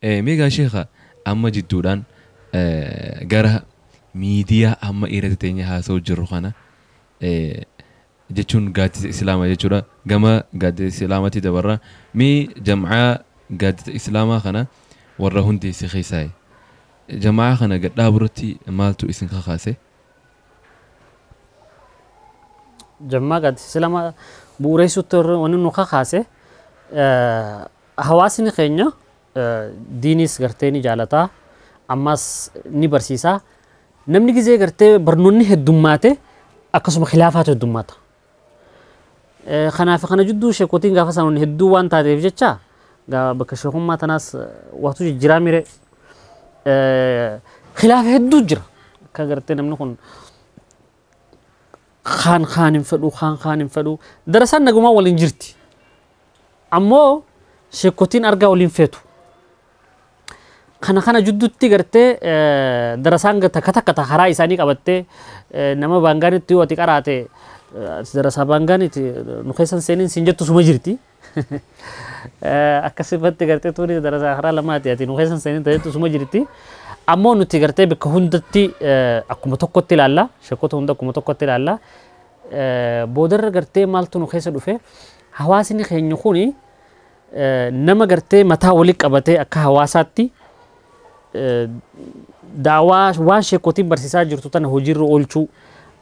Meegaa sheekha, amma jidduudhaan gara miidiyaa amma irratti teenya haasa'u jirru kana jechuun gaaddisa islaamaa jechuudha. Gama gaaddisa islaamaatti dabarra. Mee jam'aa gaaddisa islaamaa kana warra hundeesse keessaa jamaa kana gadhaaburatti maaltu isin kakaase? Jammaa gaaddisa islaamaa bu'uureessuutti wanni nu kakaase, hawaasni keenya diinis gartee ni jaalataa, ammas ni barsiisaa. Namni gizee gartee barnoonni heddummaate, akkasuma khilaafaatu heddummaata. Kanaaf kana jidduu sheekotiin gaafa isaan hedduu waan taateef jecha bakka sheekummaa tanaas waatu jijjiiraa mire, khilaafa hedduu jira. Akka gartee namni kun kaan kaan hin fedhu, kaan kaan hin fedhu, darasaan nagumaa waliin jirti. Ammoo sheekotiin argaa waliin feetu. Kana jidduutti gartee darasaan takka takka karaa isaanii qabattee, nama baangaanitti yoo ati qaraate, darasaa baangaanitti nu keessan seeniin siin jettu suma jirti. Akkasumatti gartee tuuni darasaa karaa lamaati, ati nu keessan seeniin jettu suma jirti. Ammoo nuti gartee bakka hundatti akkuma tokkotti ilaalla. Sheekota hunda akkuma tokkotti ilaalla. Boodarra gartee maaltu nu keessa dhufe? Hawaasni keenya kuni nama gartee mataa walitti qabatee akka hawaasaatti daawaa waan sheekotiin barsiisaa jirtu tana hojiirra oolchuu,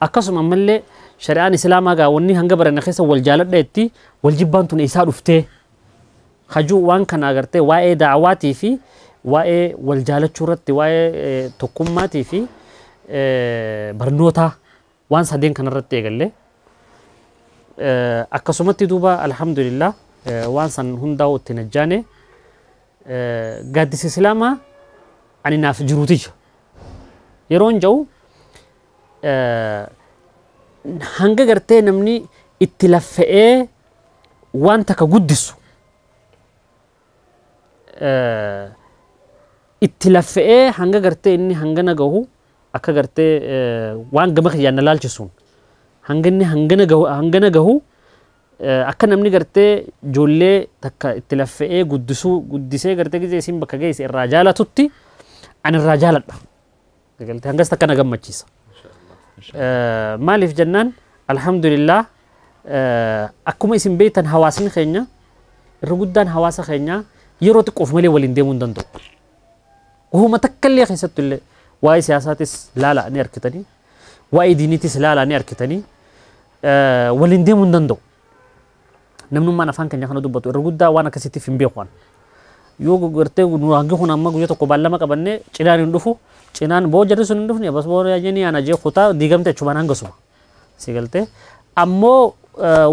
akkasuma ammallee shari'aan islaamaa gaa wanni hanga baranne keessa wal jaaladha itti wal jibbaan tun isaa dhuftee hajuu, waan kana agartee waa'ee daawaatii fi waa'ee wal jaalachuu irratti, waa'ee tokkummaatii fi barnootaa, waan sadeen kanarratti eegalle. Akkasumatti duuba alhamdulillah waan san hundaa'u itti najjaane. Gaaddisa islaamaa ani naaf jiruutiyya. Yeroon jedhu, hanga gartee namni itti laffa'ee waan takka guddisu, itti laffa'ee hanga gartee inni hangana gahu, akka gartee waan gama kiyyaan na laalchisuun hanga inni hangana gahu, akka namni gartee ijoollee takka itti laffa'ee guddisuu guddisee gartee gizee isiin bakka geesse irraa jaalatutti ani irraa jaaladha. Hangas takka na gammachiisa. Maaliif jennaan, alhamdulillah, akkuma isin beektan hawaasni keenya irra guddaan hawaasa keenya yeroo xiqqoof malee waliin deemuu hin danda'u. Wahuma takka illee keessattu illee, waa'ee siyaasaatis laala ni argitanii, waa'ee diiniitis laala ni argitanii, waliin deemuu hin danda'u. Namnummaan afaan keenya kana dubbatu irra guddaa waan akkasiitiif hin beeku. Yoo gartee nu hangi kun amma guyyaa tokko baallama qabannee cinaan hin dhufu, cinaan boo jarri sun hin dhufne, bas boo jeni ana jee kutaa diigamte achumaan hangasuma. Si galtee? Ammoo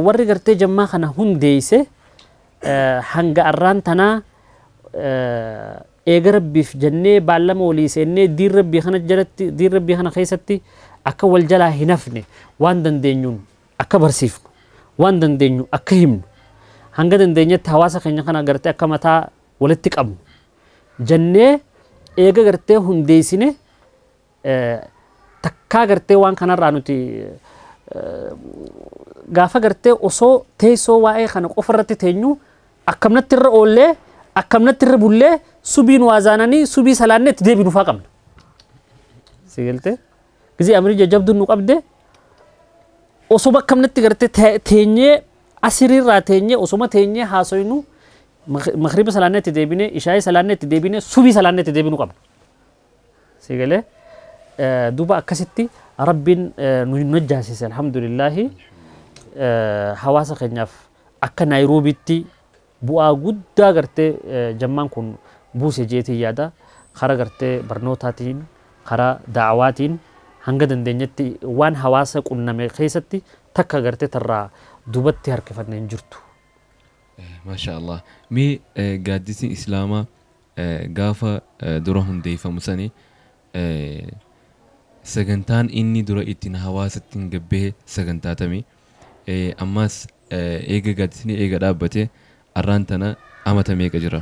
warri gartee jammaa kana hundeeyse hanga arraan tanaa eega rabbiif jennee baallama walii seennee, diin rabbii kana jalatti, diin rabbii kana keessatti akka wal jalaa hin hafne waan dandeenyuun akka barsiifnu, waan dandeenyu akka himnu, hanga dandeenyetti hawaasa keenya kana gartee akka mataa walitti qabnu jennee eega gartee hundeessine, takkaa gartee waan kanarraa nuti gaafa gartee osoo teessoo waa'ee kana qofa irratti teenyu akkamnatti irra oollee, akkamnatti irra bullee, subiin waa zaananii subii salaannee itti deebinu faa qabna. Si galtee? Gizee amrii jajjabduun nu qabde, osoo akkamnatti gartee teenyee asiriirraa teenyee osoma teenyee haasoynu, magriba salaannee itti deebinee, ishaayii salaannee itti deebinee, subii salaannee itti deebinuu qabna. Si galee? Duuba akkasitti rabbiin nu najjaasise, alhamdulillaahi, hawaasa keenyaaf akka Naayiroobiitti bu'aa guddaa gartee jammaan kun buuse jeetii yaada. Karaa gartee barnootaatiin, karaa daawaatiin, hanga dandeenyetti waan hawaasa qunname keessatti takka gartee tarraa duubatti harkifanne hin jirtu. Maasha Allah. Mee gaaddisni islaamaa gaafa dura hundeeffamu sani sagantaan inni dura ittiin hawaasatti hin gabbee sagantaa tamii? Ammas eega gaaddisni eega dhaabbate arraan tana amata meeqa jira?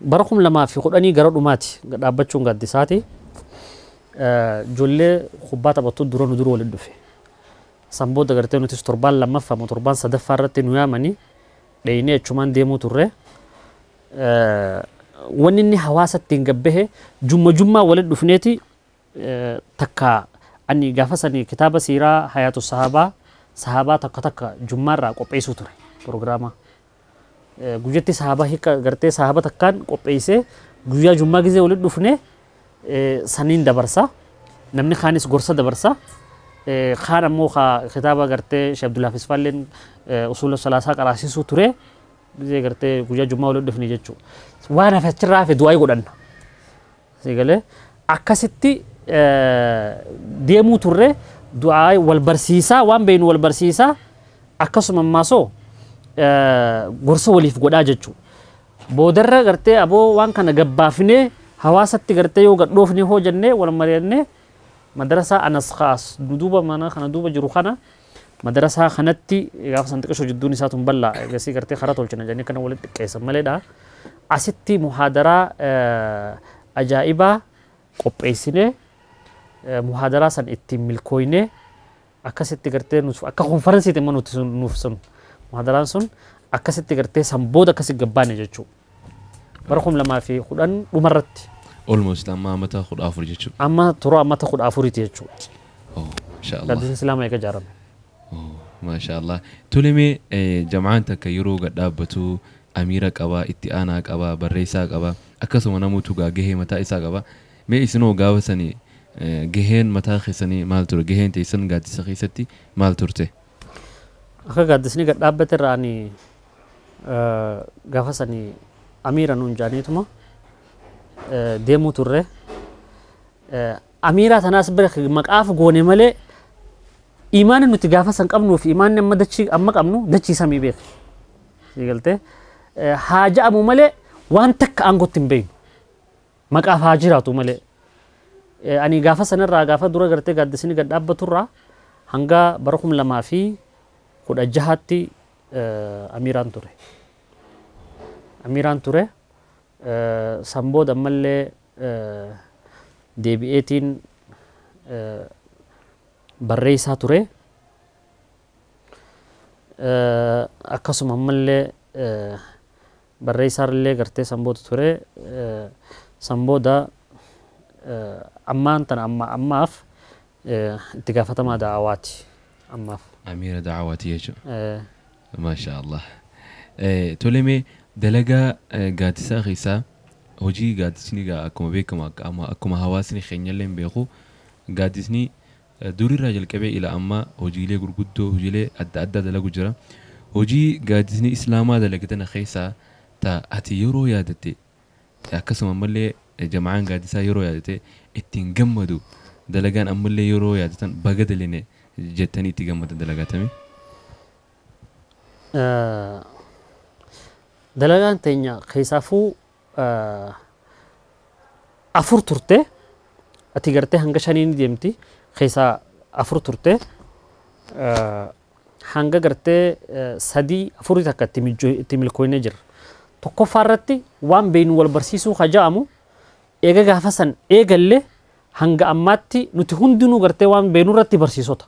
Bara 2010 gara dhumaati dhaabbachuun gaaddisaati. Ijoollee kubbaa taphattu dura nu dura waliin dhufe. San booda gartee nutis torbaan lammaffaa moo torbaan sadaffaa irratti nu yaamanii dheeyinee achumaan deemuu turre. Wanni inni hawaasa ittiin gabbahe jumma jummaa walitti dhufneeti takka ani gaafa sanii kitaaba siiraa hayaatu sahabaa sahabaa takka takka jummaarraa qopheessuu ture prograama. Guyyatti sahabaa hiika gartee sahaba takkaan qopheessee guyyaa jummaa gizee walitti dhufne saniin dabarsa. Namni kaanis gorsa dabarsa. Kaan ammoo kitaaba gartee Sheekh Abdullahi Fisfaalleen usuula salaasaa qaraasisuu ture. Gizee gartee guyyaa jummaa walitti dhufne jechuudha. Waan hafe achirraa hafe du'aa godhanna. Sigalee akkasitti deemuu turre du'aa wal barsiisaa waan beeknu wal barsiisaa akkasuma ammaasoo gorsa waliif godhaa jechuudha. Boodarra gartee aboo waan kana gabbaafnee hawaasatti gartee yoo gadhoofne hoo jennee wal mari'annee madrasaa anas kaas duuba mana kana duuba jiru kana madrasaa kanatti gaafa san xiqqishoo jidduun isaa tun bal'aa eegasii gartee karaa tolchina jennee kana walitti xiqqeessan maleedha. Asitti muhaadaraa ajaa'ibaa qopheessinee muhaadaraa san ittiin milkooynee akkasitti gartee nuuf akka konferensiitti immoo nuti nuuf sun muhaadaraan sun akkasitti gartee san booda akkasi gabbaane jechuudha. Bara 2010 dhumarratti. Almost amma amata 14 jechuudha. Amma turoo amata 14 jechuudha. Oh, masha Allah. Gaaddisni Islaamaa eega ijaarame. Oh, masha Allah. Tole mee jam'aan takka yeroo gad dhaabbatu amiira qabaa, itti aanaa qabaa, barreessaa qabaa, akkasuma namoota gahee mataa isaa qabaa. Mee isinoo gaafa sanii gaheen mataa keessanii maal ture? Gaheen teessan gaaddisa keessatti maal turte? Akka gaaddisni gad dhaabbate irraa ani gaafa sanii amiira nuun jaaniituma deemuu turre. Amiira tanaas bira maqaaf goone malee imaanni nuti gaafa san qabnuu fi imaanni amma dachii amma qabnu dachii samii beeka. Sigaltee haa ja'amu malee waan takka aangootti hin beeknu. Maqaaf haa jiraatu malee. Ani gaafa sanarraa gaafa dura gartee gaaddisni gad dhaabbaturraa hanga bara 2016tti amiiraan ture. Amiiraan ture. San booda ammallee deebi'eetiin barreessaa ture. Akkasuma ammallee barreessaallee gartee san booda ture. San booda ammaan tana amma ammaaf itti gaafatamaa da'awaati ammaaf. Amiira da'awaati jechuudha. Maasha Allah. Tole mee dalagaa gaaddisaa keessaa hojii gaaddisni akkuma beekamu akkuma hawaasni keenyallee hin beeku gaaddisni durirraa jalqabee ila ammaa hojiilee gurguddoo hojiilee adda addaa dalagu jira. Hojii gaaddisni islaamaa dalagatan keessaa ta ati yeroo yaadatte akkasuma ammallee jama'aan gaaddisaa yeroo yaadatte ittiin gammadu dalagaan ammallee yeroo yaadatan baga daline jettanii itti gammadan dalagatame. Dalagaan teenya keessaafuu afur turte ati gartee hanga shanii ni deemti keessaa afur turte hanga gartee sadii afurii takka itti milkooynee jirra. Tokkoffaa irratti waan beeknu wal barsiisuu haja'amu eega gaafa san eegalle hanga ammaatti nuti hundinuu gartee waan beeknu irratti barsiisota.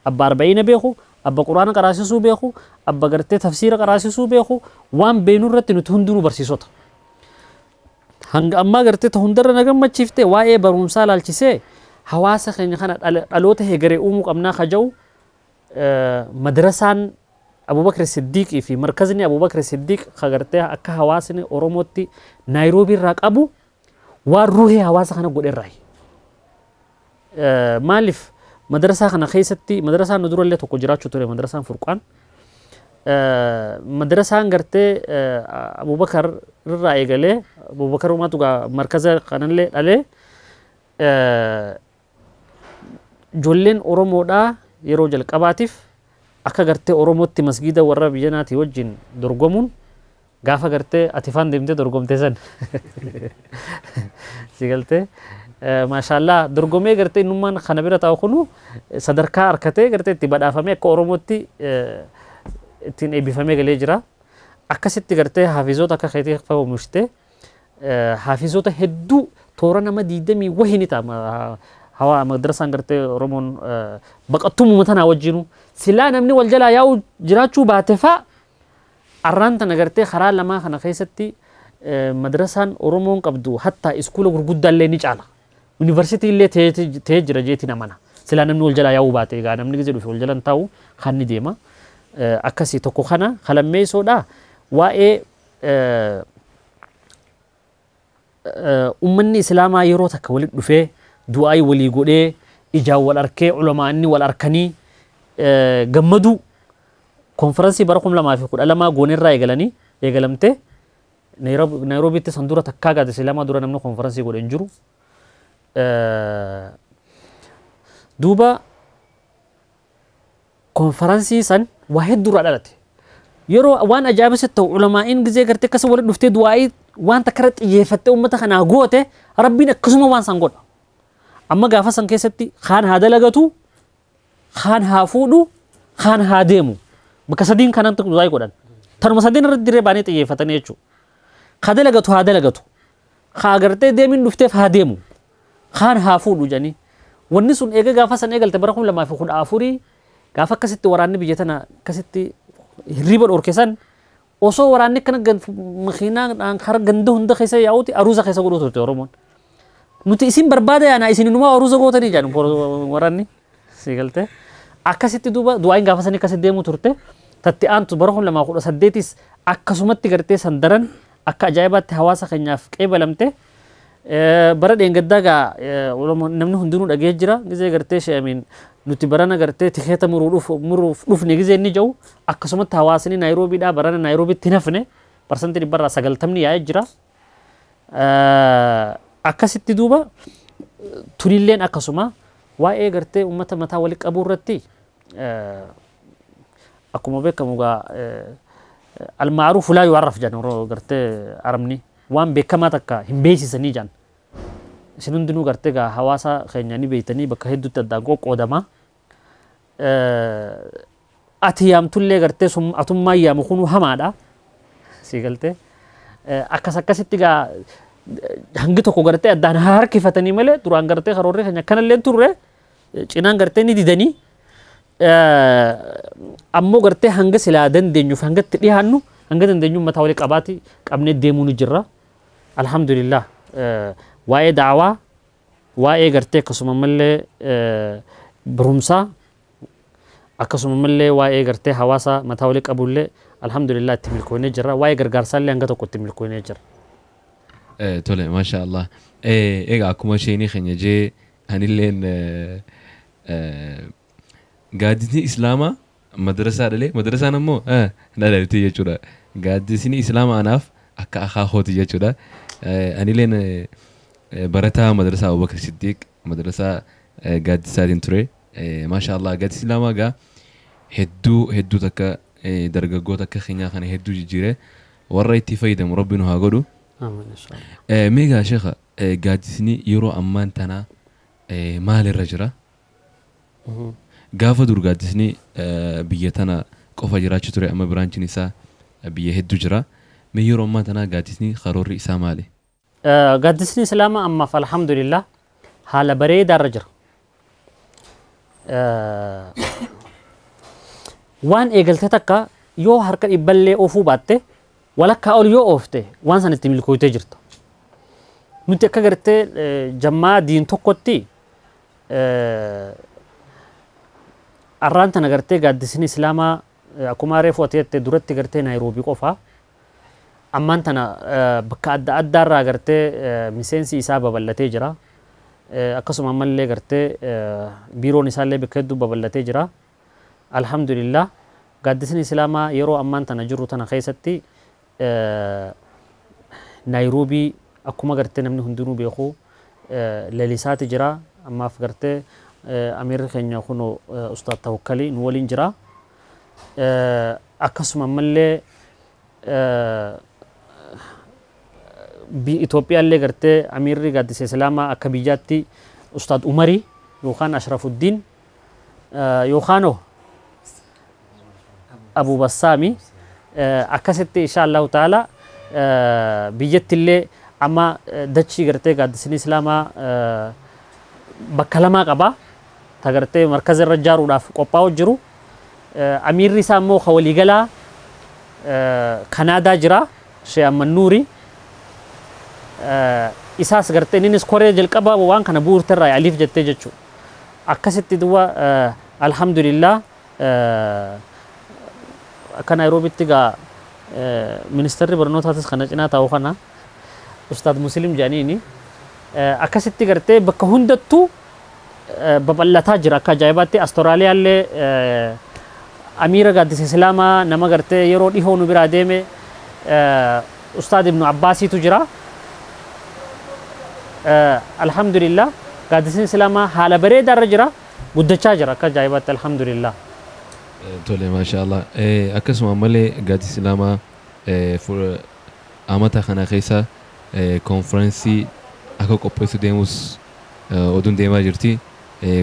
Abba arba'iina beeku, abba quraana qaraasisuu beeku, abba gartee tafsiira qaraasisuu beeku, waan beeknu irratti nuti hundinuu barsiisota. Hanga ammaa gartee ta hundarra na gammachiifte waa'ee barumsaa laalchisee hawaasa keenya kana dhaloota heegaree uumuu qabnaa haja'u madrasaan Abubakar Siddiiqii fi markazni Abubakar Siddiiq gartee akka hawaasni Oromootti Naayiroobii irraa qabu waan ruuhee hawaasa kana godherraayi. Maaliif madrasaa kana keessatti madrasaan nu durallee tokko jiraachuu ture madrasaan Furqaan. Madrasaan gartee Abubakar irraa eegalee Abubakar uumaatu markaza kanallee dhalee ijoolleen Oromoodhaa yeroo jalqabaatiif akka gartee Oromootti masgiida warra biyya naatii wajjin dorgomuun gaafa gartee ati faan deemtee dorgomtee san. Si galtee maashaallah dorgomee gartee innummaan kana bira taa'u kunu sadarkaa harkatee gartee itti badhaafamee akka Oromootti ittiin eebbifamee galee jira. Akkasitti gartee haafizoota akka keetii fa'a oomishtee haafizoota hedduu toora nama 20 wahii ni ta'a. Hawa madrasaan gartee Oromoon baqattummaa tanaa wajjinu silaa namni wal jalaa yaa'u jiraachuu baate fa'a arraan tana gartee karaa lamaa kana keessatti Madrasaan Oromoon qabdu hattaa iskuula gurguddaallee ni caala. Yuunivarsiitii illee ta'ee jira jeetiin amana. Silaa namni wal jalaa yaa'uu baate egaa namni gizee dhufe wal jalan taa'u kan ni deema. Akkasii tokko kana kalammeessoodha waa'ee ummanni islaamaa yeroo takka walitti dhufee du'aayii walii godhee ijaan wal arkee ulamaanni wal arkanii gammaduu konferansii bara 2012 goonerraa eegalanii eegalamte Nairoobiitti san dura takkaa gaaddisa islaamaa dura namni konferansii godhe hin jiru. Duuba konferansii san waa hedduurraa dhalate. Yeroo waan ajaa'ibsiisu ta'u ulamaa'iin gizee gartee akkasuma walitti dhuftee du'aayii waan takka irratti xiyyeeffattee uummata kanaa goote rabbiin akkasuma waan san godha. Amma gaafa san keessatti kaan haa dalagatu, kaan haa fuudhu, kaan haa deemu. Bakka sadiin kanan du'aayii godhan. Tanuma sadiin irratti dirree baanee xiyyeeffatanii jechuudha. Haa dalagatu haa dalagatu. Haa gartee deemiin dhufteef haa deemu. Kaan haa fuudhu jedhanii. Wanni sun eega gaafa san eegalte bara 2014 gaafa akkasitti waraanni biyya tana akkasitti hirriba dhorke san osoo waraanni akkana makiinaan karaa ganda hunda keessa yaa'uuti aruuza keessa godhuu turte Oromoon. Nuti isin barbaada yaana isin inumaa aruuza gootanii jedhan waraanni si galte. Akkasitti duuba du'aayin gaafa sanii akkasitti deemuu turte tatti aantu bara 2018 akkasumatti gartee san daran akka ajaa'ibaatti hawaasa keenyaaf qeebalamte. Bara dheengaddaa gaa namni hundinuu dhagee jira gizee gartee she'amiin nuti barana gartee tikeeta muruuf dhufne gizee inni jiru akkasumatti hawaasni Naayiroobiidhaa barana Naayiroobiitti hin hafne 90% yaa'ee jira. Akkasitti duuba tunilleen akkasuma waa'ee gartee uummata mataa walitti qabuu irratti akkuma beekamu gaa almaaruuf laa yu'arraf jedhan gartee arabni waan beekamaa takka hin beeksisanii jedhan. Isin hundinuu gartee gaa hawaasa keenya ni beektanii bakka hedduutti addaan qoqqoodama. Ati yaamtullee gartee atummaa yaamu kunuu hamaadha. Si galtee akkas akkasitti gaa hangi tokko gartee addaan harkifatanii malee duraan gartee karoorri keenya akkanallee turre cinaan gartee ni didanii ammoo gartee hanga silaa dandeenyuuf hanga itti dhiyaannu hanga dandeenyu mataa walii qabaati qabnee deemuu ni jirra. Alhamdulillah waa'ee daawaa waa'ee gartee akkasuma mallee barumsaa akkasuma mallee waa'ee gartee hawaasa mataa walii qabullee alhamdulillah itti milkoonee jirra. Waa'ee gargaarsaallee hanga tokko itti milkoonee jirra. Tole maasha Allah. Egaa akkuma isheenii keenya jee anilleen gaaddisni islaamaa madrasaa dhalee madrasaan ammoo dhalalti jechuudha. Gaaddisni islaamaa anaaf akka akaakooti jechuudha. Anilleen barataa madrasaa Abubakar Siddiq madrasaa gaaddisaatiin ture. Maasha Allah gaaddisni islaamaa gaa hedduu hedduu takka dargaggoota akka keenyaa kana hedduu jijjiire warra itti fayyadamu rabbi nu haa godhu. Meegaa sheekha gaaddisni yeroo ammaan tanaa maalirra jira? Gaafa dur gaaddisni biyya tana qofa jiraachuu ture amma biraanchiin isaa biyya hedduu jira. Mee yeroo ammaa tanaa gaaddisni karoorri isaa maali? Gaaddisni islaamaa ammaaf alhamdulillah haala bareedaarra jira. Waan eegalte takka yoo harka dhibballee oofuu baatte walakkaa ol yoo oofte waan san itti milkooytee jirta. Nuti akka gartee jammaa diin tokkotti arraan tana gartee gaaddisni islaamaa akkuma reefu ati jette duratti gartee Naayiroobii qofaa. Ammaan tana bakka adda addaarraa gartee miseensi isaa babal'atee jira. Akkasuma ammallee gartee biiroon isaallee bakka hedduu babal'atee jira. Alhamdulillah gaaddisni islaamaa yeroo ammaan tana jirru tana keessatti Naayiroobii akkuma gartee namni hundinuu beeku lalisaati jira. Ammaaf gartee amiirri keenya kun Ustaad Tawakkalii nu waliin jira. Akkasuma ammallee Itoophiyaallee gartee amiirri gaaddisa islaamaa akka biyyaatti Ustaad Umarii yookaan Ashrafuddiin yookaan Abu Bassaami akkasitti insha Allahu ta'ala biyyattillee amma dachii gartee gaaddisni islaamaa bakka lamaa qaba. Ta gartee markaza irra ijaaruudhaaf qophaa'u jiru. Amiirri isaa immoo ka waliigalaa Kanaadaa jira Shee Amman Nuuri. Isaas gartee innis koree jalqaba waan kana bu'uurterraa aliif jettee jechuudha. Akkasitti duwwa alhamdulillah akka Naayiroobitti gaa ministeerri barnootaatis kana cinaa taa'u kana Ustaad Muslim jedhaniini akkasitti gartee bakka hundattuu babal'ataa jira akka ajaa'ibaatti. Austraaliyaallee amiira gaaddisa Islaamaa nama gartee yeroo dhihoo nu biraa deeme Ustaad Ibnu Abbaasiitu jira. Alhamdulillah gaaddisni Islaamaa haala bareedaa irra jira, guddachaa jira akka ajaa'ibaatti alhamdulillah. Tole, maashaallah. Akkasuma ammallee gaaddisni Islaamaa amata kana keessa konferensii akka qopheessu deemus oduun deemaa jirti.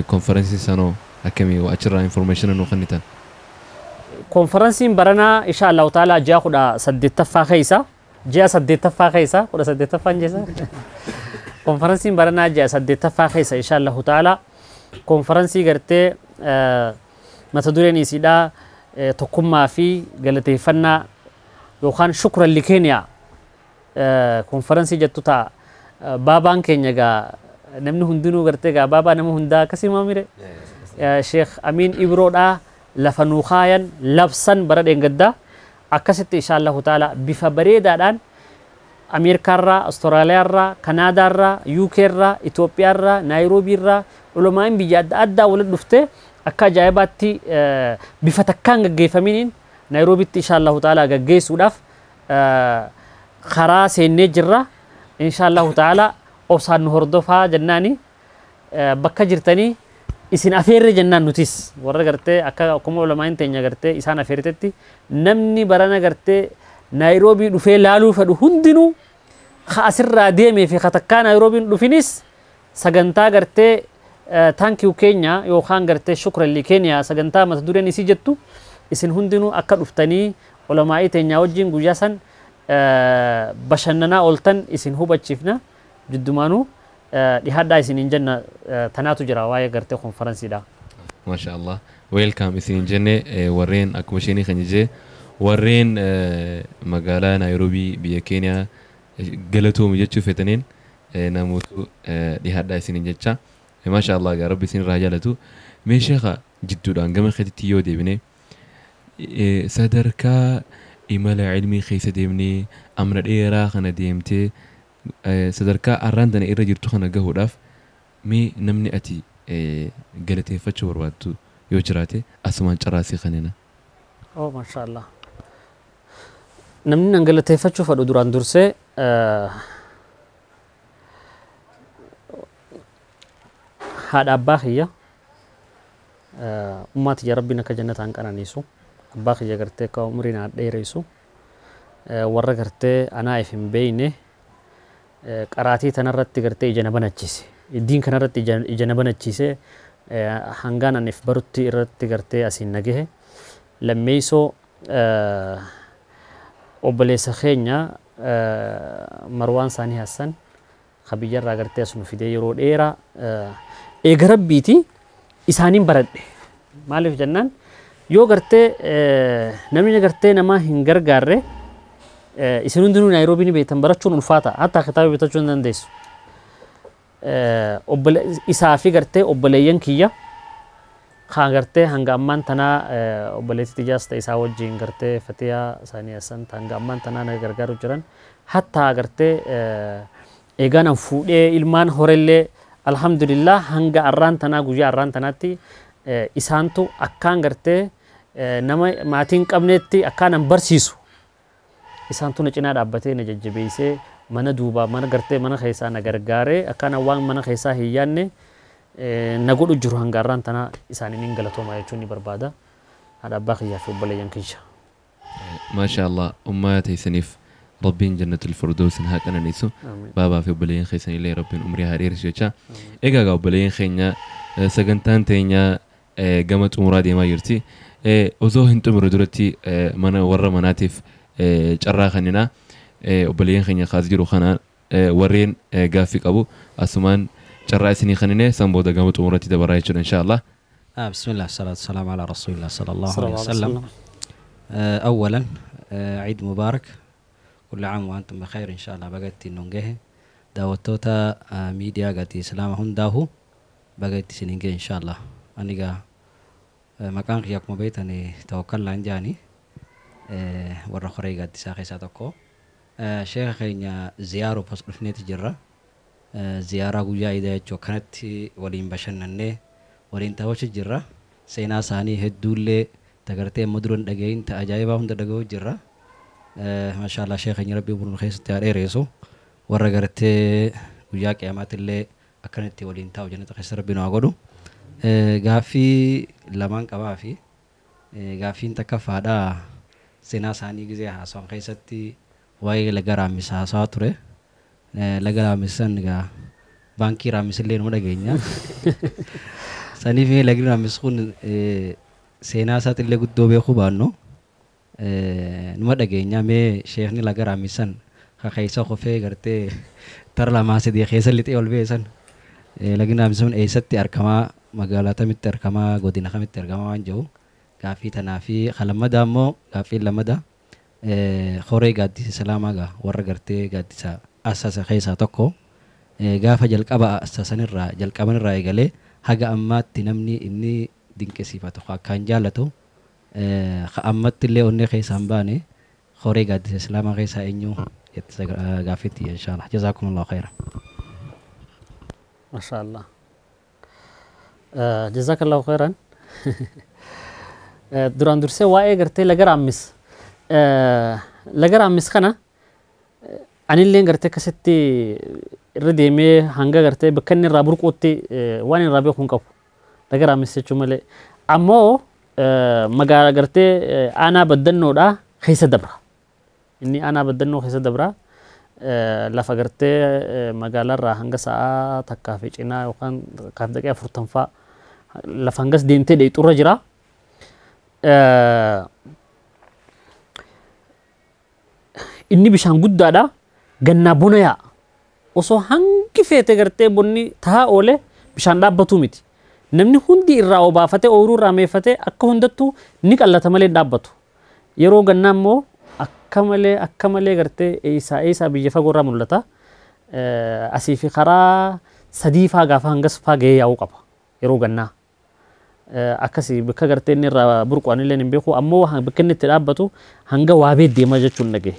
Konferensiin sanoo akkamii achirraa information nu kennitan? Konferensiin baranaa insha Allahu ta'ala ji'a 18ffaa keessa, ji'a 8ffaa keessa, 18ffaan jeessa. Konferensiin baranaa ji'a 8ffaa keessa insha Allahu ta'ala konferensii gartee mata dureen isiidhaa tokkummaa fi galateeffannaa yookaan shukran li Keeniyaa konferensii jettu ta'a. Baabaan keenya gaa namni hundinuu gartee gaa baabaa nama hundaa akkasii maamire Sheekh Amiin Ibroodhaa lafa nuu kaayan labsan bara dheengaddaa akkasitti insha Allahu ta'ala bifa bareedaadhaan Ameerikaarraa, Awustiraaliyaarraa, Kanaadaarraa, UKirraa, Itoophiyaarraa, Naayiroobiirraa ulamaan biyya adda addaa walitti dhuftee akka ajaa'ibaatti bifa takkaan gaggeeffaminiin Naayiroobitti insha Allahu ta'ala gaggeessuudhaaf karaa seennee jirra. Insha Allahu ta'ala obsaan nu hordofaa jennaani bakka jirtanii isin afeerre jennaan nutis warra gartee akka akkuma ulamaan teenya gartee isaan afeertetti namni barana gartee Naayiroobii dhufee laaluu fedhu hundinuu ka asirraa deemee fi ka takkaa Naayiroobiin dhufinis sagantaa gartee thank you Keenya yookaan gartee shukran li Keenya sagantaa mata dureen isii jettu isin hundinuu akka dhuftanii ulamaa'ii teenyaa wajjin guyyaa san bashannanaa ooltan isin hubachiifna jiddumaanuu dhihaadhaa isiniin jenna tanaatu jira waa'ee gartee konferensiidha. Maasha Allah. Welcome isiniin jenne warreen akkuma isheenii kan jee warreen magaalaa Naayiroobii biyya Keeniyaa galatoomu jechuu fetaniin namootu dhihaadhaa isiniin jecha. Maasha Allah gaa rabbi isin irraa jaalatu. Mee sheekha jidduudhaan gama keetitti yoo deebine sadarkaa imala ilmii keessa deemnee amna dheeraa kana deemtee sadarkaa arraan tana irra jirtu kana gahuudhaaf mee namni ati galateeffachuu barbaaddu yoo jiraate asumaan carraasii kanina. Oh, masha Allah. Namni nan galateeffachuu fedhu duraan dursee haadha abbaa kiyya ummaa tiyya rabbiin akka jannataan qananiisu abbaa kiyya gartee akka umrii naa dheeressu warra gartee anaa if hin beeyne qaraatii tanarratti gartee ija na banachiise diin kanarratti ija na banachiise hangaan ani if barutti irratti gartee asiin na gahe. Lammeessoo obboleessa keenya Marwaan Saanii Hassan ka biyyarraa gartee as nu fidee yeroo dheeraa eega rabbiiti isaaniin baradhe. Maaliif jennaan yoo gartee namni gartee nama hin gargaarre isin hundinuu Naayiroobii ni beektan barachuun ulfaata hatta kitaaba bitachuu hin dandeessu. Isaa fi gartee obboleeyyan kiyya kaan gartee hanga ammaan tanaa obboleettii tiyyaas ta'e isaa wajjin gartee Fatiyaa Saanii Hassan hanga ammaan tanaa na gargaaru jiran hatta gartee eegaan an fuudhee ilmaan horellee alhamdulillah hanga arraan tanaa guyyaa arraan tanaatti isaantu akkaan gartee nama maatiin qabnetti akkaan an barsiisu isaantu na cinaa dhaabbatee na jajjabeessee mana duubaa mana gartee mana keessaa na gargaaree akkaan waan mana keessaa hin yaadne na godhu jiru hanga arraan tanaa isaaniin hin galatooma jechuun ni barbaada. Haadha abbaa kiyyaa fi obboleeyyan kiyya. Maasha Allah ummaa teessaniif rabbiin jannatul firdausin haa qananiisu. Baabaa fi obboleeyyan keessanillee rabbiin umrii haa dheeressu jecha. Egaa gaa obboleeyyan keenya sagantaan teenya gama xumuraa deemaa jirti. Osoo hin xumuru duratti mana warra manaatiif carraa kennina. Obboleeyyan keenya kaas jiru kana warreen gaaffii qabu asumaan carraa isinii kennine san booda gama xumuratti dabaraa jechuudha insha Allah. بسم الله الصلاة والسلام على رسول الله صلى الله عليه وسلم. أولا عيد مبارك، كل عام وأنتم بخير إن شاء الله. بقيت نونجه Daawwattoota miidiyaa Gaaddisa Islaamaa hundaahu baga itti isiniin ga'e inshaallah. Ani egaa maqaan kiyya akkuma beektan Tawakkallaan jedhani warra koree gaaddisaa keessaa tokko. Sheeka keenya ziyaaruuf as dhufneeti jirra. Ziyaaraa guyyaa iidaa jechuu akkanatti waliin bashannannee waliin taphachuu jirra. Seenaa isaanii hedduullee tagartee amma dura hin dhagahin ta ajaa'ibaa hunda dhaga'uu jirra. Maashaallah sheeka keenya Rabbi umrii keessatti haa dheeressu. Warra gartee guyyaa qiyaamaatti akkanatti waliin taa'u jannata keessa Rabbi nu haa godhu. Gaaffii lamaan qabaa fi gaaffiin takkaffaadhaa seenaa isaanii gizee haasawan keessatti waa'ee laga Raammis haasawaa ture. Laga Raammis san egaa baankii Raammis illee numa dhageenya. Saniif lagni Raammis kun seenaa isaatti illee guddoo beekuu baannu numa dhageenya. Mee sheekni laga Raammis san keessa kofee gartee tara lamaa sadii keessa lixee ol ba'e san lagni Raammis sun eessatti argamaa, magaalaa kamitti argamaa, godina kamitti argamaa waan jiru gaaffii tanaa fi lammadaa immoo gaaffii lammadaa horee gaaddisa Islaamaa gaa warra gartee gaaddisa asasa keessaa tokko gaafa jalqaba asasanirraa jalqabanirraa eegalee haga ammaatti namni inni dinqisiifatu akkaan jaallatu ammatti illee onnee keessaa hin baane horee gaaddisa Islaamaa keessaa eenyu jettisa gaaffiitti inshaallah. Jazaakumullahu khayran. Mashaallah. Jazakallahu khairan. Duraan dursee waa'ee gartee laga Raammis. Laga Raammis kana anilleen gartee akkasitti irra deemee hanga gartee bakka inni irraa burquutti waan irraa beeku hin qabu. Laga Raammis jechuu malee. Ammoo magaalaa gartee aanaa baddannoodhaa keessa dabra. Inni aanaa baddannoo keessa dabra. Lafa gartee magaalaarraa hanga sa'aa takkaa fi cinaa yookaan takkaa fi daqiiqaa 40 fa'a lafa hangas deemtee dheexurra jira. Inni bishaan guddaadha. Gannaa bona yaa'a. Osoo hangi feete gartee bonni tahaa oole bishaan dhaabbatu miti. Namni hundi irraa obaafatee ooyiruu irraa meeffatee akka hundattuu ni qallata malee hin dhaabbatu. Yeroo gannaa immoo akka malee gartee eessaa biyya fagoo irraa mul'ata. Asii fi karaa sadii faa gaafa hangas faa gahee yaa'uu qaba yeroo gannaa. Akkasii bakka gartee inni irraa burqu anillee hin beeku ammoo bakka inni itti dhaabbatu hanga waabee deema jechuun dhagaye.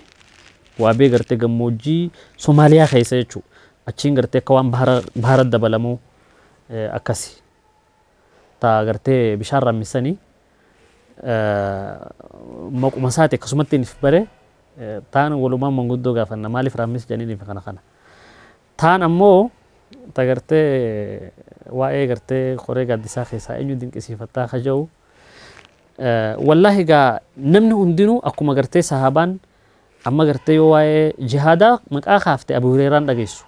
Waabee gartee gammoojjii Somaaliyaa keessa jechuudha. Achiin gartee akka waan bahara dabalamuu akkasi. Taa gartee bishaan raammisanii maquma isaati akkasumatti inni bare taan walumaan manguddoo gaafanna maaliif raammis jedhanii kana kana. Taan ammoo ta gartee waa'ee gartee qoree gaaddisaa keessaa eenyu dinqisiifattaa ka jiru. Wallaahi egaa namni hundinuu akkuma gartee sahaabaan amma gartee yoo waa'ee jihaadaa maqaa kaafte Abu Hurayraan dhageessu.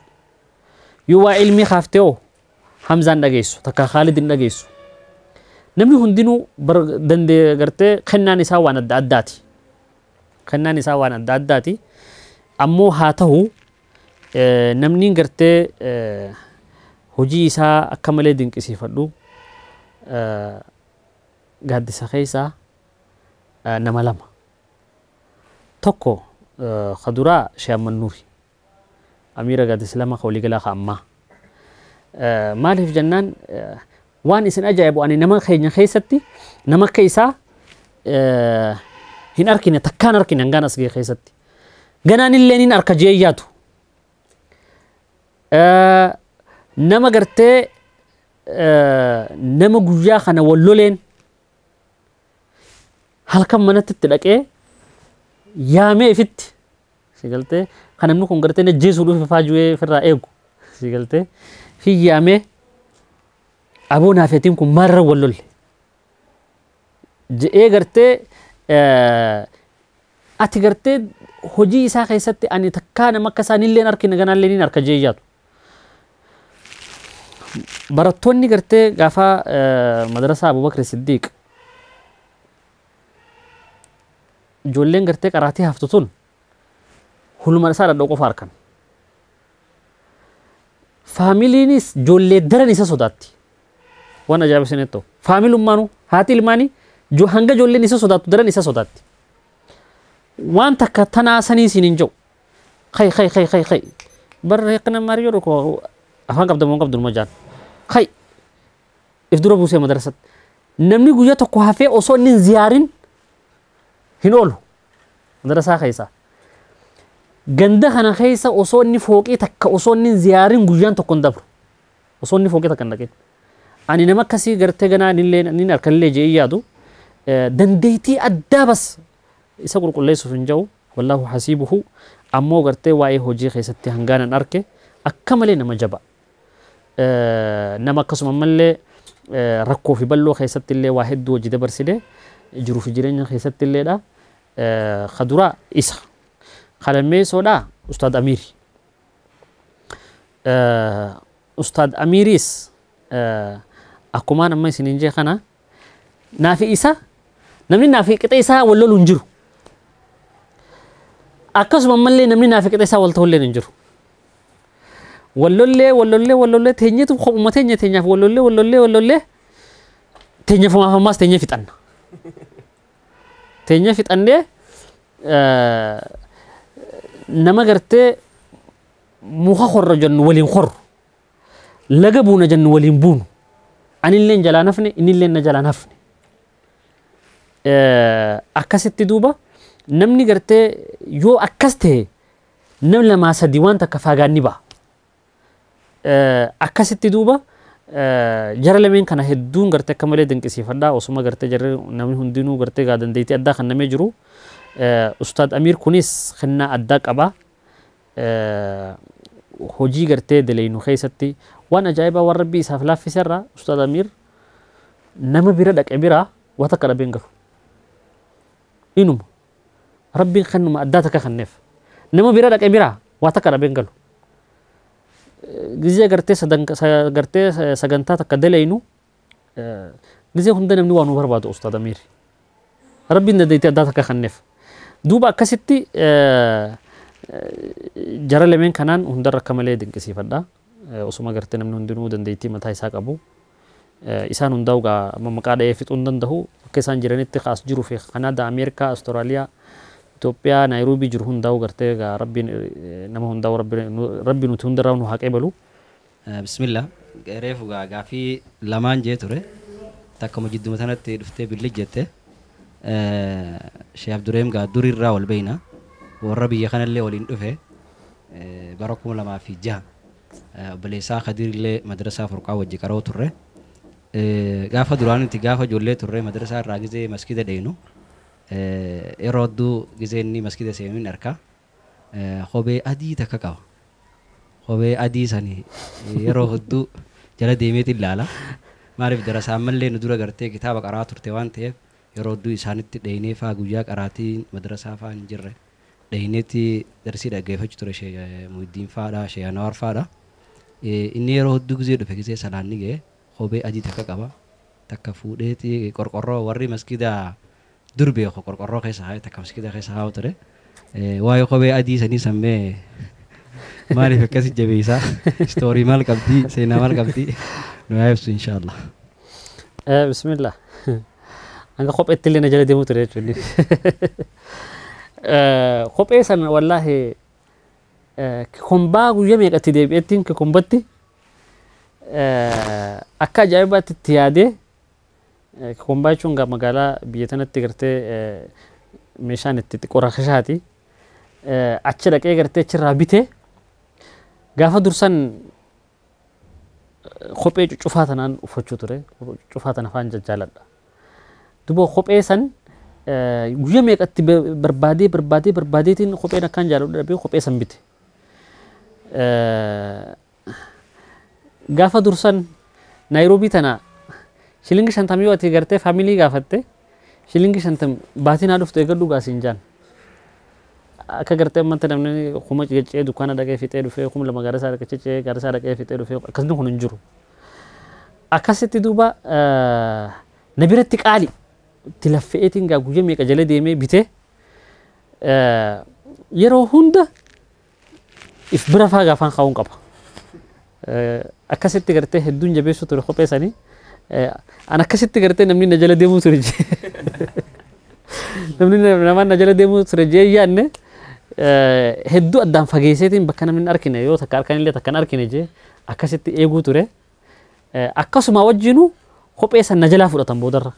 Yoo waa'ee ilmii kaaftee hoo Hamzaan dhageessu takka Khaalid hin dhageessu. Namni hundinuu dandee gartee kennaan isaa waan adda addaati. Kennaan isaa waan adda addaati. Ammoo haa ta'u namni gartee hojii isaa akka malee dinqisiifadhu gaaddisa keessaa nama lama. Tokko kaduraa Sheekh Mannuuri. Amiira gaaddisa lama waliigalaa ka ammaa. Maaliif jennaan waan isin ajaa'ibu ani nama keenya keessatti nama akka isaa hin argine takkaan argine hangaan as ga'e keessatti. Ganaan illee niin arka jee yaadu. Nama gartee nama guyyaa kana wal loleen halkan manatti itti dhaqee yaamee ifitti si galtee kan namni kun gartee najjeesuu dhufe faa ju'ee ofirraa eegu si galtee fi yaamee aboo naafetiin kun maalirra wal lolle je'ee gartee ati gartee hojii isaa keessatti ani takkaa nama akka isaanillee hin argine ganaallee niin arka jee yaadu. Barattoonni gartee gaafa madrasaa Abubakar Siddiiq ijoolleen gartee qaraatii haftu tun huluma isaa dhadhoo qofa harkan. Faamiliinis ijoollee daran isa sodaatti. Waan ajaa'iba isinitti ta'u. Faamilummaanuu haati ilmaanii hanga ijoolleen isa sodaattu daran isa sodaatti. Waan takka tanaa sanii siin hin jiru. Khay khay khay khay khay. Bar hiqna maari jedhu koo afaan qabda moo qabdu numa jaan. Kai if dura buusee madrasatti. Namni guyyaa tokko hafee osoo inni hin ziyaarin hin oolu madrasaa keessa. Ganda kana keessa osoo inni fooqii takka osoo inni hin ziyaarin guyyaan tokko hin dabru. Osoo inni fooqii takka hin dhaqin. Ani nama akkasii gartee ganaa anillee nin harkallee je'ee yaadu dandeettii addaa bas isa qulqulleessuuf hin jiru wallaahu hasiibuhu ammoo gartee waa'ee hojii keessatti hangaanan arke akka malee nama jaba. Nama akkasuma ammallee rakkoo fi bal'oo keessatti illee waa hedduu hojii dabarsine jiruu fi jireenya keessatti illeedha. Kaduraa isa. Kalammeessoodha Ustaad Amiiri. Ustaad Amiiriis akkumaan amma isiniin jee kana naafi isa namni naafi qixa isaa wal lolu hin jiru. Akkasuma ammallee namni naafi qixa isaa wal ta'ullee hin jiru. Wallollee wallollee wallollee teenyeetu kophuma teenya teenyaaf wallollee wallollee wallollee teenyaaf ammaas teenya fixanna. Teenya fixannee nama gartee muka horra jennu waliin horru laga buuna jennu waliin buunu anilleen jalaa nafne innilleen na jalaa nafne. Akkasitti duuba namni gartee yoo akkas ta'e nam lamaa sadii waan takka faagaan ni ba'a. Akkasitti duuba jara lameen kana hedduun gartee akka malee dinqisiifadhaa osuma gartee jarri namni hundinuu gartee gaa dandeettii addaa kan namee jiru. Ustaad Amiir kunis kennaa addaa qaba. Hojii gartee daleynu keessatti waan ajaa'ibaa waan rabbii isaaf laaffiserraa Ustaad Amiir nama bira dhaqe biraa waa takka dhabeen galu. Inuma rabbiin kennuma addaa takka kenneef nama bira dhaqe biraa waa takka dhabeen galu. Gizee gartee gartee sagantaa takka daleynu gizee hunda namni waan nu barbaadu Ustaad Amiir. Rabbiin dandeettii addaa takka kenneef. Duuba akkasitti jara lameen kanaan hundarra akka malee dinqisiifadha. Osuma gartee namni hundinuu dandeettii mataa isaa qabu. Isaan hundaa'u gaa amma maqaa dha'ee fixuu hin danda'u. Akka isaan jiranitti kaas jiruu fi Kanaadaa, Ameerikaa, Awustiraaliyaa, Itoophiyaa, Naayiroobii jiru hundaa'u gartee gaa rabbiin nama hundaa'u rabbi nuti hundarraa nu haa qeebalu. Bismillah. Reefu gaa gaafii lamaan jee ture. Takkuma jidduma sanatti dhuftee billi jette. Sheekh Abdureem gaa durirraa wal beeyna. Warra biyya kanallee waliin dhufe bara 2006 obboleessaa Khadirillee madrasaa Furqaa wajji qaroo turre. Gaafa duraanitti gaafa ijoollee turre madrasaa irraa gizee maskida dheenu yeroo hedduu gizee inni maskida seenu hin arka. Kophee adii takka qaba. Kophee adii sani yeroo hedduu jala deemeeti ilaala. Maaliif darasaan mallee nu dura gartee kitaaba qaraa turte waan ta'eef yeroo hedduu isaanitti dheenee faa guyyaa qaraatiin madrasaa faa hin jirre. Dheeneetti darsii dhaggeeffachuu ture Sheekh Muhiddiin faadha, Sheekh Anwaar faadha. Inni yeroo hedduu gizee dhufe gizee salaanni ga'e kophee adii takka qaba. Takka fuudheeti qorqorroo warri maskida dur beeku qorqorroo keessa haa'e takka maskida keessa haa'u ture. Waa'ee kophee adii sanii sammee maaliif akkasi jabeessaa? Istoorii maal qabdii? Seenaa maal qabdii? Nu haa ibsu inshaallah. Bismillah. Hanga kopheetti illee na jala deemuu ture jechuudha. Kophee sana wallaahi kombaa guyyaa meeqatti deebi'eettiin kombatti akka ajaa'ibaatti itti yaadee kombaa jechuun gaa magaalaa biyya tanatti gartee meeshaan itti xiqqoo rakashaati. Achi dhaqee gartee achirraa bitee gaafa dursan kophee cuccufaa tanaan uffachuu ture. Cuccufaa tana afaan jajjaaladha. Duuba kophee san guyyaa meeqatti barbaadee barbaadee barbaadeetiin kopheen akkaan jaaladhu dhabee kophee san bite. Gaafa dursan Naayiroobii tana shilingi 50 yoo ati gartee faamilii gaafatte shilingi 50 baatii naa dhuftu eegadhu gaasiin jaan. Akka gartee ammanta namni kuma ciccee dukkaana dhaqee fixee dhufee 2000 gara isaa dhaqee ciccee gara isaa dhaqee fixee dhufee akkasni kun hin jiru. Akkasitti duuba na biratti qaali itti laffeetiin gaa guyyaa meeqa jala deemee bitee yeroo hunda if bira faa gaafaan kaa'uun qaba. Akkasitti gartee hedduun jabeessu ture kophee sanii. An akkasitti gartee namni na jala deemuu ture jee. Namni namaan na jala deemuu ture jee yaadne Hedduu addaan fageesseetiin bakka namni hin arkine yoo takka harkaan illee takka hin arkine jee akkasitti eeguu ture. Akkasuma wajjinuu kophee san na jalaa fudhatan boodarra.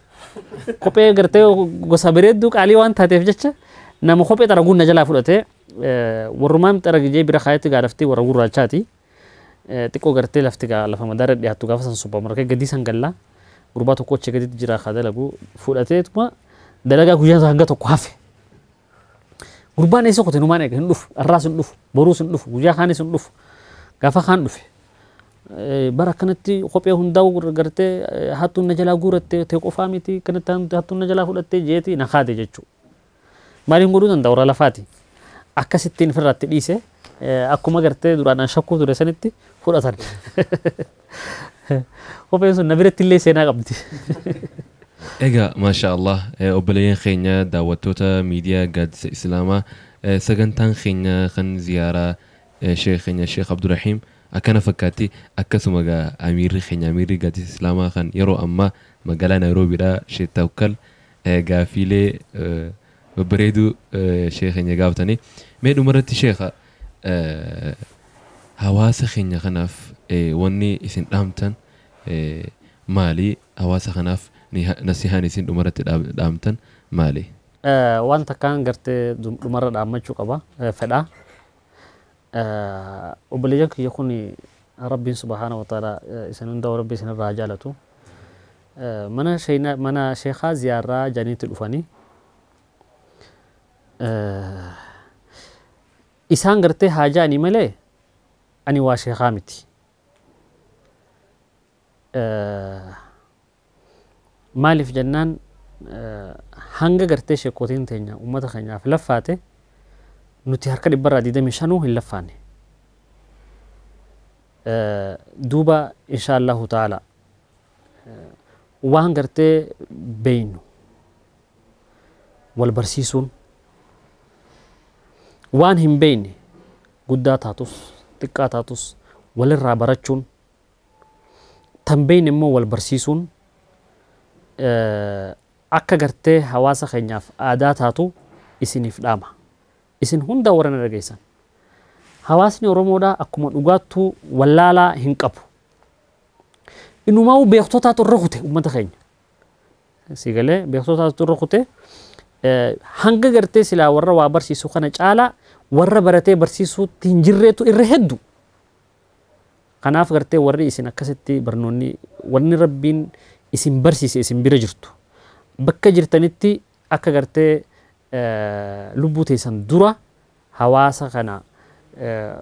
Kophee gartee gosa bareedduu qaalii waan taateef jecha nama kophee xaraguun na jalaa fudhate warrumaan xaragijee bira kaayetti gaadhaftee warra gurraachaati. Xiqqoo gartee lafti lafa madaara dhiyaattu gaafa san suppermaarkeet gadii san gallaa gurbaa tokko achi gaditti jira haa dalagu fudhateetuma dalagaa guyyaa hanga tokko hafe. Gurbaan eessa qote numaan eega hin dhufu har'aas hin dhufu boruus hin dhufu guyyaa kaanis hin dhufu gaafa kaan dhufe. Bara akkanatti kophee hundaa'u gartee hattuun na jalaa guuratte ta'e qofaa miti kanatti hattuun na jalaa fudhatte jeeti na kaate jechuudha. Maaliin godhuu danda'a warra lafaati. Akkasittiin ofirraatti dhiise akkuma gartee duraan an shakkuu ture sanitti fudhatan. Kopheen sun na biratti illee seenaa qabdi. Egaa maasha Allah obboleeyyan keenya daawwattoota miidiyaa gaaddisa Islaamaa sagantaan keenya kan ziyaaraa sheekh keenya Sheekh Abdurrahiim akkana fakkaatti akkasuma gaa amiirri keenya amiirri gaaddisa Islaamaa kan yeroo ammaa magaalaa Naayiroobiidhaa Sheekh Tawakkal gaafiilee babbareeduu sheekh keenya gaafatanii mee dhumarratti sheekha hawaasa keenya kanaaf wanni isin dhaamtan maali hawaasa kanaaf nasihaan isin dhumarratti dhaamtan maali? Waan takkaan gartee dhumarra dhaammachuu qaba fedha. Obboleeyyan kiyya kun Rabbiin subhaana wa ta'ala isin hundaa Rabbi isin irraa jaalatu. Mana sheekaa ziyaaraa janiitti dhufanii isaan gartee haajaanii malee ani waa sheekaa miti. Maaliif jennaan hanga gartee sheekotiin teenya uummata keenyaaf laffaate nuti harka 125 hin laffaane. Duuba insha Allahu ta'ala waan gartee beeynu wal barsiisuun waan hin beeyne guddaa taatus xiqqaa taatus walirraa barachuun tan beeyne immoo wal barsiisuun akka gartee hawaasa keenyaaf aadaa taatu isiniif dhaama. Isin hunda warra na dhageessan. Hawaasni Oromoodhaa akkuma dhugaattuu wallaalaa hin qabu. Inumaa'uu beektotaatu irra kute uummata keenya. Si galee beektotaatu irra kute hanga gartee silaa warra waa barsiisu kana caalaa warra baratee barsiisuutti hin jirreetu irra hedduu. Kanaaf gartee warri isin akkasitti barnoonni wanni Rabbiin isin barsiise isin bira jirtu. Bakka jirtanitti akka gartee lubbuu teessan dura hawaasa kana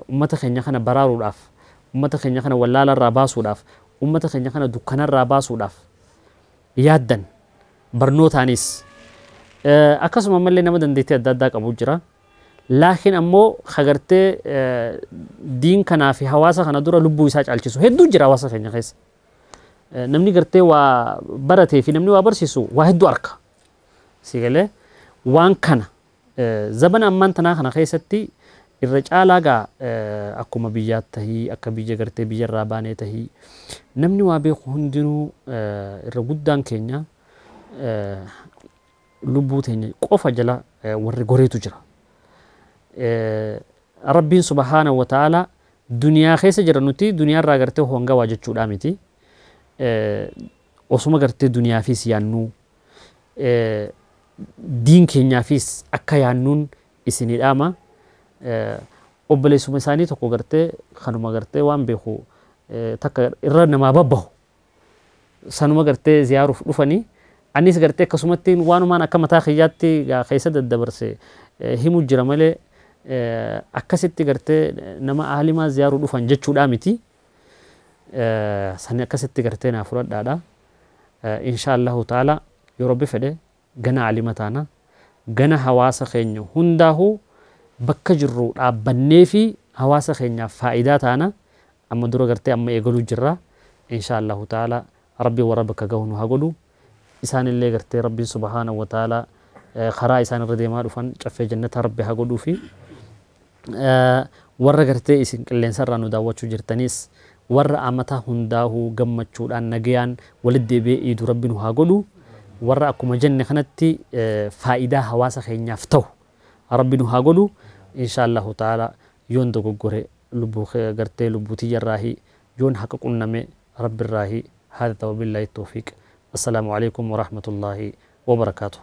uummata keenya kana baraaruudhaaf uummata keenya kana wallaalarraa baasuudhaaf uummata keenya kana dukkanarraa baasuudhaaf yaaddan barnootaanis akkasuma ammallee nama dandeettii adda addaa qabu jira. Laakiin ammoo hagartee diin kanaa fi hawaasa kana dura lubbuu isaa caalchisu hedduu jira hawaasa keenya keessa. Namni gartee waa baratee fi namni waa barsiisu waa hedduu arka. Si galee waan kana zabana ammaan tanaa kana keessatti irra caalaa gaa akkuma biyyaatti tahii akka biyya gartee biyyarraa baanee tahii namni waa beeku hundinuu irra guddaan keenya lubbuu teenya qofa jala warri goreetu jira. Rabbiin subhaana wa ta'ala duniyaa keessa jira nuti duniyaarraa gartee honga waa jechuudha miti. Osuma gartee duniyaafis yaannuu diin keenyaafis akka yaannuun isinii dhaama. Obboleessuma isaanii tokko gartee kanuma gartee waan beeku takka irra namaa babbahu sanuma gartee ziyaaruuf dhufanii anis gartee akkasumatti waanumaan akka mataa kiyyaatti keessa daddabarse himu jira malee akkasitti gartee nama aalimaa ziyaaruu dhufan jechuudha miti. Sani akkasitti gartee naa fudhadhaadha. Insha Allahu ta'ala yoo Rabbi fedhe gana aalima taana gana hawaasa keenya hundaahuu bakka jirru dhaabbannee fi hawaasa keenyaaf faayidaa taana amma dura gartee amma eegaluu jirra. Insha Allahu ta'ala Rabbi warra bakka gahu nu haa godhu. Isaanillee gartee Rabbiin subhaanahu wa ta'ala karaa isaan irra deemaa dhufan caffee jannata Rabbi haa godhuu fi warra gartee isin qilleensarraa nu daawwachuu jirtanis warra amata hundaahuu gammachuudhaan nagayaan walitti deebi'ee iidu Rabbi nu haa godhu. Warra akkuma jenne kanatti faayidaa hawaasa keenyaaf ta'u Rabbi nu haa godhu. Insha Allahu ta'ala, yoon dogoggore lubbuu gartee lubbuu tiyyarraahi, yoon haqa qunname rabbirraahi. Haadha, wabillahi tawfiiq. Assalaamu alaikum warahmatullaahi wabarakaatuh.